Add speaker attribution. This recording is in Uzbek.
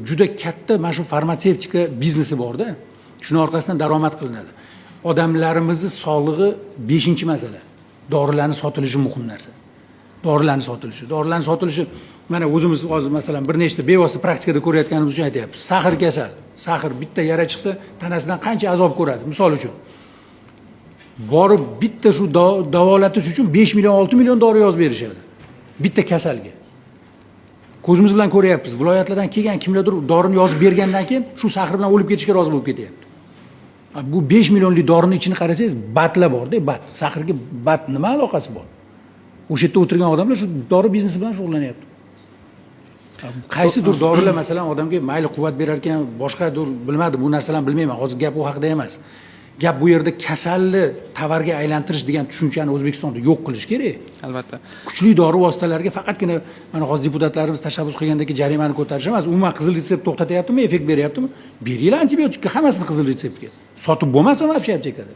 Speaker 1: Juda katta mana shu farmatsevtika biznesi borda, shuni orqasidan daromad qilinadi. Odamlarimizni sog'lig'i beshinchi masala. Dorilarni sotilishi muhim narsa. Dorilarni sotilishi, mana o'zimiz hozir, masalan, bir nechta bevosita praktikada ko'rayotganimiz uchun aytyapmiz. Сахар kasal, сахар bitta yara chiqsa, tanasidan qancha azob ko'radi. Misol uchun, borib bitta shu davolatish uchun 5 million, 6 million dori yozib berishadi bitta kasalga. Ko'zimiz bilan ko'ryapmiz, viloyatlardan kelgan kimlardir dorini yozib bergandan keyin shu сахар bilan o'lib ketishga rozi bo'lib ketyapti. Bu 5 millionlik dorini ichini qarasangiz, БАД lar borda, БАД. Сахар ga БАД nima aloqasi bor? O'sha yerda o'tirgan odamlar shu dori biznesi bilan shug'ullanyapti. Qaysidir dorilar, masalan, odamga mayli quvvat berar ekan, boshqadir, bilmadim, bu narsalarni bilmayman, hozir gap u haqida emas. Gap bu yerda kasalni tovarga aylantirish degan tushunchani O'zbekistonda yo'q qilish kerak.
Speaker 2: Albatta.
Speaker 1: Kuchli dori vositalariga faqatgina mana hozir deputatlarimiz tashabbus qilgandek jarimani ko'tarish emas, umuman qizil retsept to'xtatyaptimi, effekt beryaptimi, beringlar antibiotikka hammasini qizil retseptga. Sotib bo'lmasin вообще aptekada.